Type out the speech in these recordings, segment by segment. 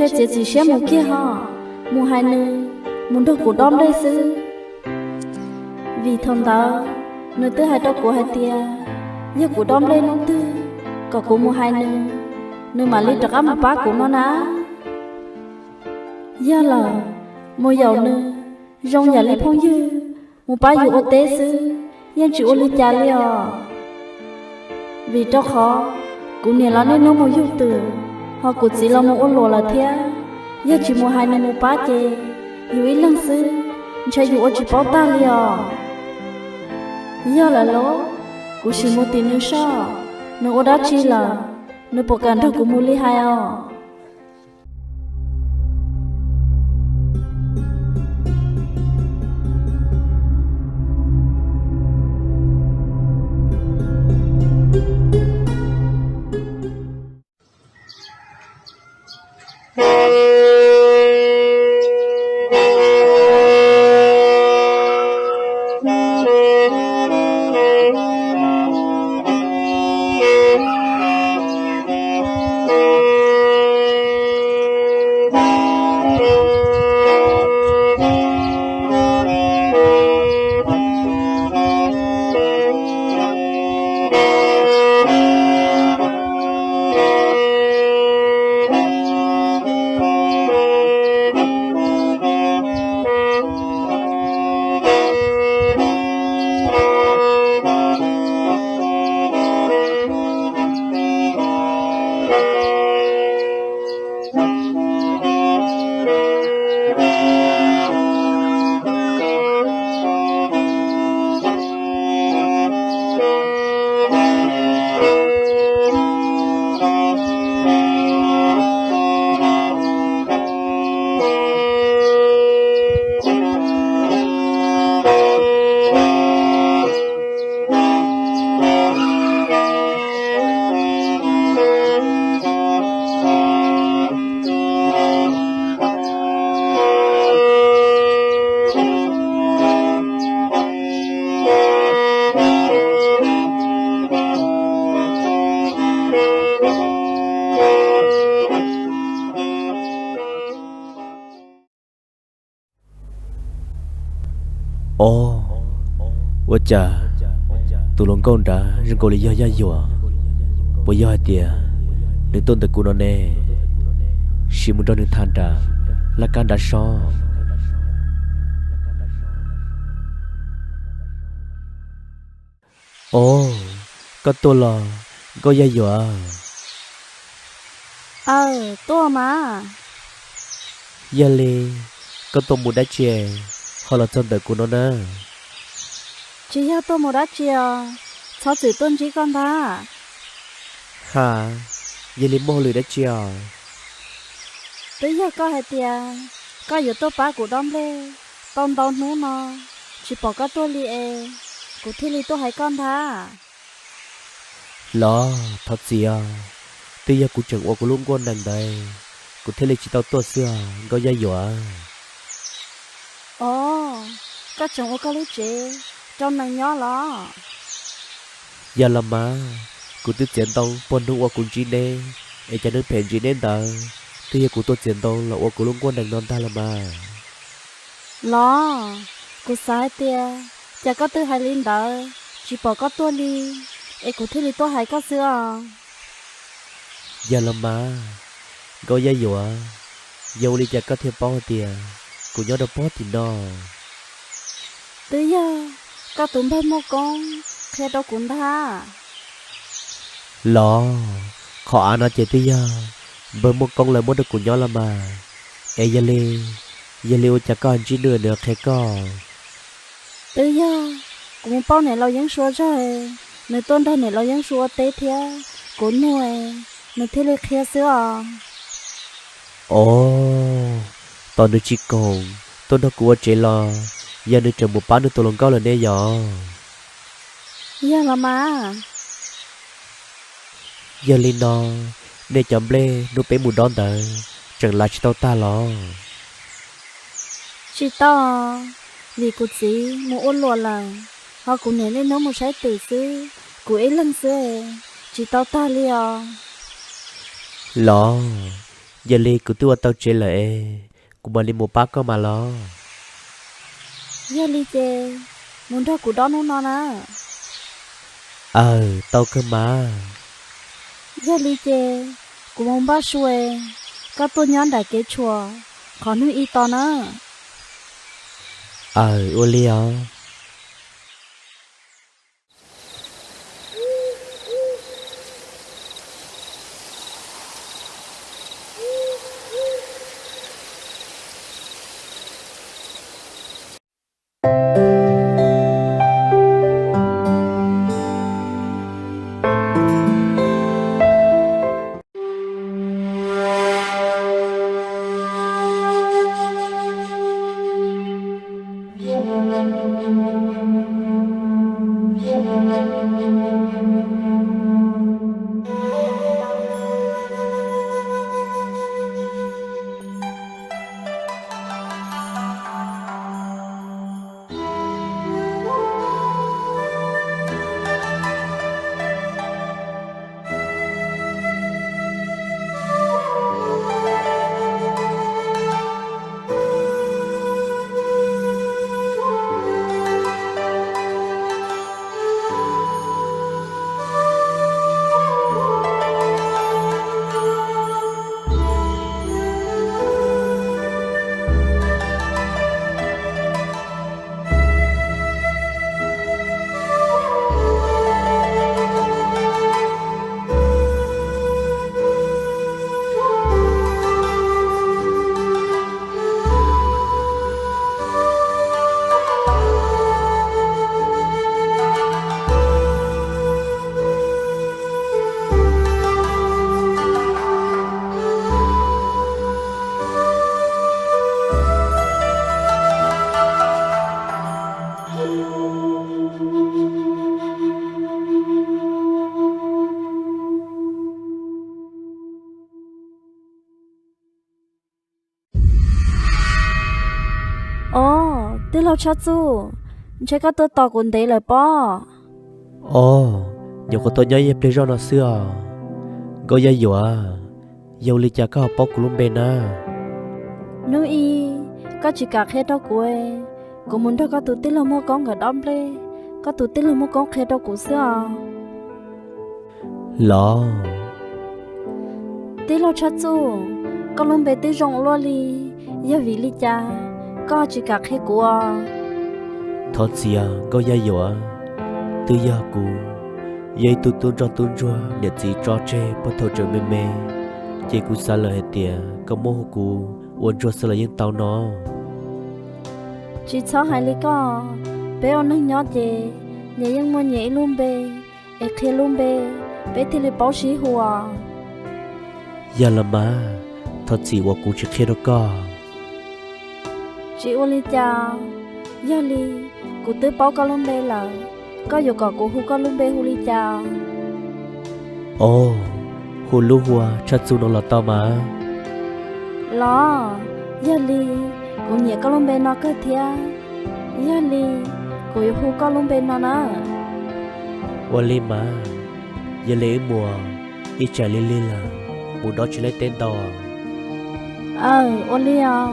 Thiaj txiav txim siab mus kiag ho, mus hais nws mus nrog kuv dob nplej xwb. Vim thaum ntawd nws twb hais rau kuv hais tias yog kuv dob nplej hnub twg kom kuv mus hais nws, nws mam li rov qab mus pab kuv no na. Yog lawm, mus yaum nws zoo yam li phooj ywg mus pab yus ua teb xwb, yeej tsis ua li cas li os. Vim rau qhov kuv niam los niaj hnub mus yug twm, ho kuv txiv los mus ua luam lawm thiab. Yog tsis mus hais nws mus pab ces yus ib leeg xwb, ntshe yus ua tsis paub tag li os. Yog lawm los, kuv sim mus tim nws soj, nws ua dab tsi lawm, nws puas kam nrog kuv mus li hais os. Os, ua cas tus hluas nkauj nrad zoo nkaus li yog Yaj Yuam? Puas yog hais tias nws tuaj ntawm kuv no ne? Sim mus nrog nws tham nram laj kab nrad sob. Os, koj tuaj los nkauj Yaj Yuam? Aw, tuaj mas. Yog li, koj tuaj mus dab tsi ho los txog ntawm kuv no na? Tsis yog tuaj mus dab tsi os, txhob txwm tuaj ntsib koj ntag. Ha, yog li muaj hauj lwm dab tsi os? Twb yog koj hais tias koj yuav tuaj pab kuv dob nplej tau ntau hnub no, tsis pom koj tuaj li es kuv thiaj li tuaj hais koj ntag. Los thov txim os, twb yog kuv tseem ua kuv lub nkuaj nees ntawd, kuv thiaj li tsis tau tuaj xwb os nkauj Yaj Yuam. Os, koj tseem ua koj lub tsev rau nees nyob los? Yog los mas, kuv twb txiav ntoo puag hnub uas kuv ntsib neb es cov neeg phem ntsib neb ntawd, twb yog kuv tuaj txiav ntoo los ua kuv lub nkuaj nees no ntag los mas. Los, kuv xav hais tias cas koj twb hais li ntawd tsis pom koj tuaj li, es kuv thiaj li tuaj hais koj xwb os. Yog los mas, nkauj Yaj Yuam, yog ua li cas koj thiaj paub hais tias kuv nyob rau pob tim no? Twb yog koj tus npawg Muaj Koob qhia rau kuv ntag. Los, qhov av no ces twb yog npawg Muaj Koob lawv muab rau kuv nyob los mas. Es yog li, yog li ua cas koj ntsib nws nws qhia koj? Twb yog kuv mus pauj niam laus Yeeb Sua zog, nws tuaj nrog niam laus Yeeb Sua ua teb thiab kuv nug, nws thiaj li qhia xwb os. Os, tos nws tsis koom tuaj nrog kuv ua tsev los yog nws tseem mus pab nws tus hluas nkauj lawm ne yom? Yog los mas. Yog li no, nej cov nplej hnub peb mus dob ntawd tseem lav tsis tau tag los? Tsis tau, vim kuv txiv mus ua luam lawm, ho kuv niam niaj hnub mus saib twm xwb, kuv ib leeg xwb, tsis tau tag li os. Los, Yog li kuv twb ua tau tsev lawm es kuv mam li mus pab koj mas los. Yog li ces mus nrog kuv dob hnub no na. Aws, tau kawg mas. Yog li ces kuv mus npaj su es koj tuaj nyob nram kev tshuam qhov hnub ib tos na. Aws, ua li os. Os, tij laug Tshaj Txuj, ntshe koj tuaj tos kuv ntev lawm pob. Os, nyuam qhuav tuaj nyob ib pliag zoj no xwb os. Nkauj Yaj Yuam, yog li cas koj ho paub kuv lub npe na? Hnub ib, koj tsis kam qhia rau kuv, kuv mus nrog koj tus tij laug Muaj Koob nkawd dob nplej, koj tus tij laug Muaj Koob qhia rau kuv xwb os. Los, tij laug Tshaj Txuj, koj lub npe twb zoo ua luaj li, yog vim li cas koj tsis kam qhia kuv os? Thov txim os Nkauj Yaj Yuam, twb yog kuv yog ib tug tub ntsoj tub ntsuag niam txiv tso tseg puag thaum tseem me me, ces kuv xav lawm hais tias koj muab hu kuv ua Ntsuag xwb los yeej tau no. Tsis txhob hais li koj, peb ua neeg nyob ces nyias yeej muaj nyias ib lub npe, es qhia lub npe peb thiaj li paub sib hu os. Yog los mas, thov txim uas kuv tsis qhia rau koj. Tsis ua li cas, yog li kuv twb paub koj lub npe lawm, koj yuav kom kuv hu koj lub npe hu li cas? Os, hu lub hu ua Tshaj Txuj no los tau mas. Los, yog li kuv nyiam koj lub npe no kawg thiab, yog li kuv yuav hu koj lub npe no na. Ua li mas, yog li wb mus, ib tsam lig lig lawm, mus dob tsis laib teb ntau. Aw, ua li os.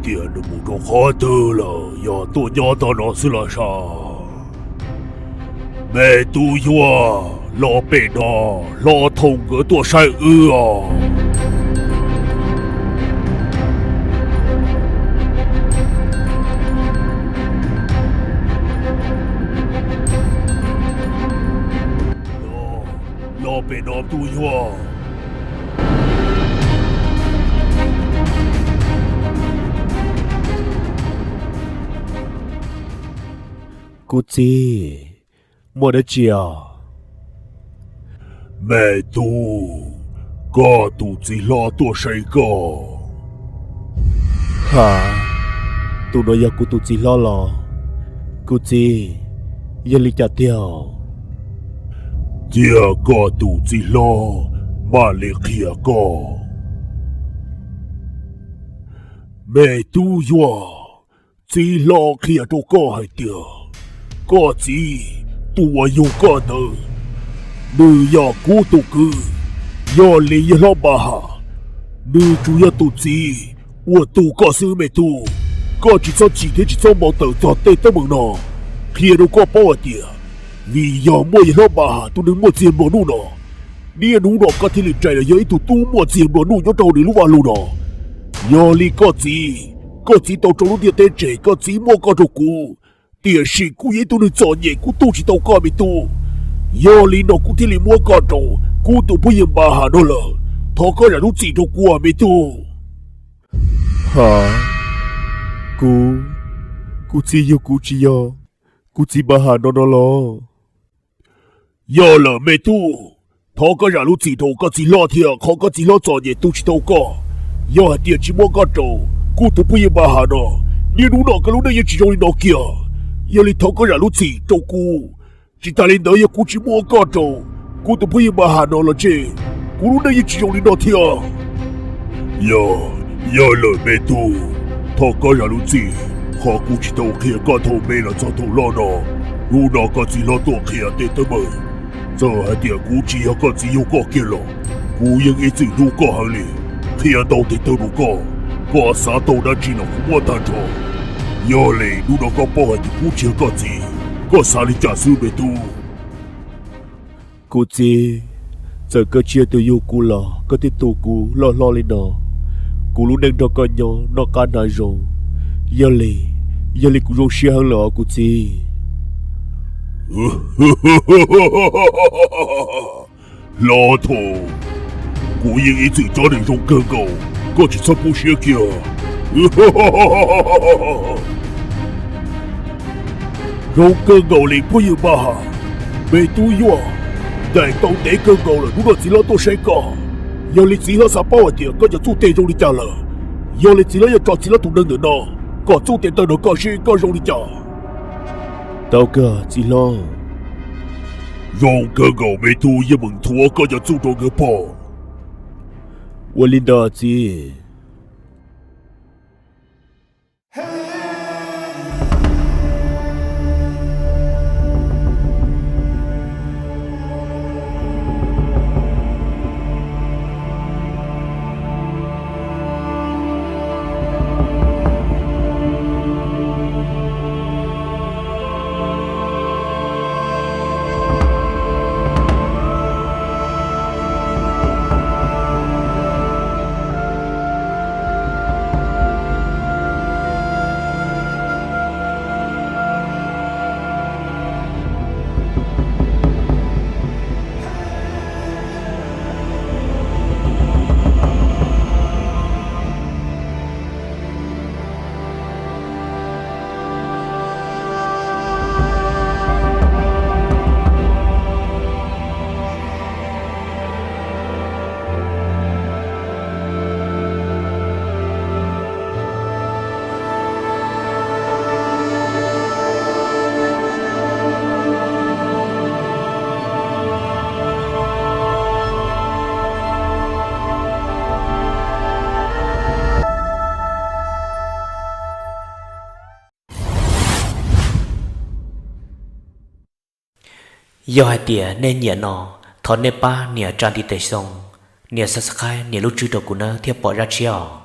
tias nws mus rau qhov twg lawm, yog tuaj nyob tog no xwb los sav? Me tub Yuag, los pem no, hlo thoom nkawd tuaj saib wb os. Los pem no tub Yuag. Kuv txiv, muaj dab tsi os? Me tub, koj tus txiv hlob tuaj saib koj. Ha, tus no yog kuv tus txiv hlob los? Kuv txiv, yog li cas tiag? Cia koj tus txiv hlob mam li qhia koj. Me tub Yuag, txiv hlob qhia rau koj hais tias koj txiv, tus uas yug koj ntawd, nws yog kuv tus kwv, yog li yawg hlob Npa Has, nws tsuas yog tus txiv uas tu koj xwb me tub. Koj tsis txhob chim thiab tsis txhob npau taws txog tej teeb meem no. Qhia rau koj paub hais tias vim yog muaj yawg hlob Npa Has tus neeg muaj txiag nplua nuj no, niaj hnub no koj thiaj li rais los yog ib tug tub muaj txiag nplua nuj nyob rau nws lub vaj lug no. Yog li koj txiv, koj txiv tau tso lub ntiaj teb tseg, koj txiv muab koj rau kuv, tiam sis kuv yog ib tug neeg txom nyem, kuv tu tsis tau koj me tub. Yog li no kuv thiaj li muab koj rau kuv tus phooj ywg Npa Has no lawm. Thov koj zam lub txim rau kuv me tub. Ha, kuv, kuv txiv yug kuv tsis yog kuv txiv Npa Has no no los? Yog lawm me tub, thov koj zam lub txim rau koj txiv hlob thiab qhov koj txiv hlob txom nyem tu tsis tau koj. Yog hais tias tsis muab koj rau kuv tus phooj ywg Npa Has no, niaj hnub no koj lub neej yeej tsis zoo li no kiag. Yog li thov koj zam lub txim rau kuv. Tsis tas li ntawd yog kuv tsis muab koj rau kuv tus phooj ywg Npa Has no los ces kuv lub neej yeej tsis zoo li no thiab. Yog, yog lawm me tub, thov koj zam lub txim qhov kuv tsis tau qhia koj thaum me los txog thaum loj no. Hnub no koj txiv hlob tuaj qhia tej teeb meem. Txawm hais tias kuv tsis yog koj txiv yug koj kiag los kuv yeej ib txwm hlub koj heev li, qhia ntau tes taw rau koj. Koj xav tau dab tsi los kuv muab tag nrho. Yog li hnub no koj paub hais tias kuv tsis yog koj txiv, koj xav li cas xwb me tub? Kuv txiv, txawm koj tsis yog tus yug kuv los koj twb tu kuv loj hlob li no, kuv lub neej nrog koj nyob noj qab hnav zoo. Yog li, yog li kuv zoo siab heev lawm os kuv txiv. Hlob Thoj, kuv yeej ib txwm cov neeg zoo kawg nkaus, koj tsis txhob poob siab kiag. Zoo kawg nkaus li phooj ywg Npa Has, me tub Yuaj, daim tau ntev kawg nkaus lawm hnub no txiv hlob tuaj saib koj. Yog li txiv hlob xav paub hais tias koj cov txuj tes zoo li cas lawm. Yog li txiv hlob yuav tso txiv hlob tus neeg ntawm no kom txuj tes taw nrog koj seb koj zoo li cas. Tau kawg txiv hlob. Zoo kawg nkaus me tub, yeej meem nthuav koj cov txuj rau nkawd pom. Ua li ntawd txiv. Yog hais tias nej nyiam no, thov nej pab nias tsa ntiv tes xoo, nias subscribe, nias lub tswb rau kuv nawb thiaj pom zaj tshiab os.